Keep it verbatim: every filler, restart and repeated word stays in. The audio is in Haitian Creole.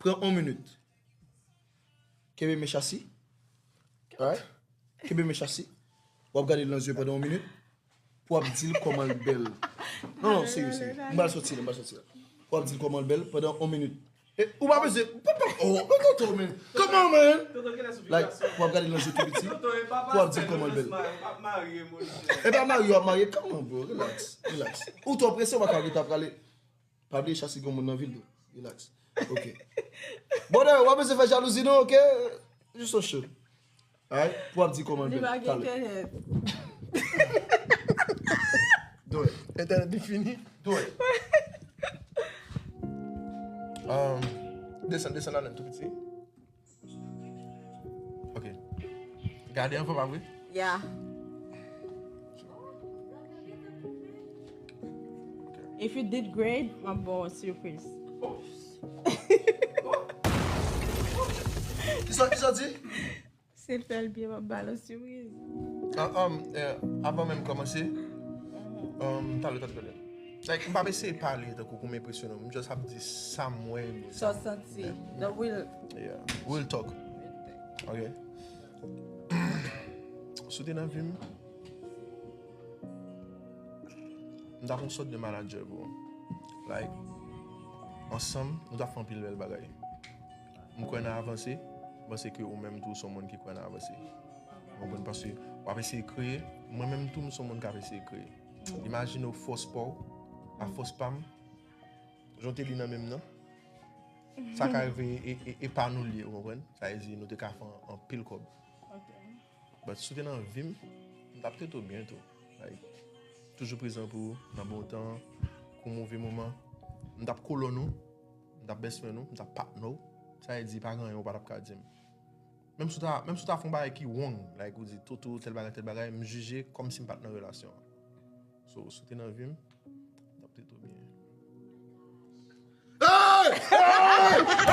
Pran yon minit. Kenbe men Chasi. Alright? Kenbe men Chasi. W ap gade l nan zye pandan yon minit. Pou w ap di l kòman l bèl. Non, non, serye, serye. M pral soti la, m pral soti la. Pou w ap di l kòman l bèl pandan yon minit. E, ou pa bezwen. Papa, oh, oh, tonton, man. Come on, man. Like, pou w ap gade l nan zye tou piti. Pou w ap di l kòman l bèl. E pa marye w ap marye. Come on, bro. Relax. Relax. Ou twò prese, w pa ka rete ap prale. Pa bliye Chasi gen moun nan vil tou. Relax. Ok. Bon, dayè, w ap bezwen fè jalouzi non, ok? Jis yon show. Alright? Pou w ap di kòman l bèl. Li pa gen entènèt. Do it. Entènèt li fini. Do it. Um, desann, desann alen tou piti. Ok. Gade anvan, pa vre? Yeah. Ok. If you did great, m ap ba w yon surprise. Kisa, kisa di? Si l fè l byen, m ap ba l yon surprise. Ah, um, eh, avan menm kòmanse, um, talè, talè, talè. Like, m p ap eseye pale tankou pou m enpresyone w. M just ap di sa m wè, sa m santi. The real. Yeah. Real talk. Ok. Si w te nan vi m, m t ap yon sòt de manager, bro. Like, ansanm, nou t ap fè anpil bèl bagay. M kwè nan avanse, m panse ke ou menm tou, w se yon moun ki kwè nan avanse. Ou konprann? Paske w ap eseye kreye, mwen menm tou, m se yon moun k ap eseye kreye. Imajine w fòs pa w, a fòs pa m, jan w te li nan men m nan, sa ka rive e, e, e pa nou l ye, ou konprann? Sa vle di nou te ka fè anpil kòb. Ok. But si w te nan vi m, m t ap trete w byen tou. Like, toujou prezan pou ou, nan bon tan, kou move moman. M t ap kolòn ou, m t ap best friend ou, m t ap patnè w. Sa vle di, pa gen anyen ou pa t ap ka di m. Menm si w ta, menm si w ta fè yon bagay ki wrong, like ou di, Toto, tèl bagay, tèl bagay, m jije kòmsi m pa t nan relasyon an. So, si w te nan vi m, m t ap trete w byen. Hey! Hey!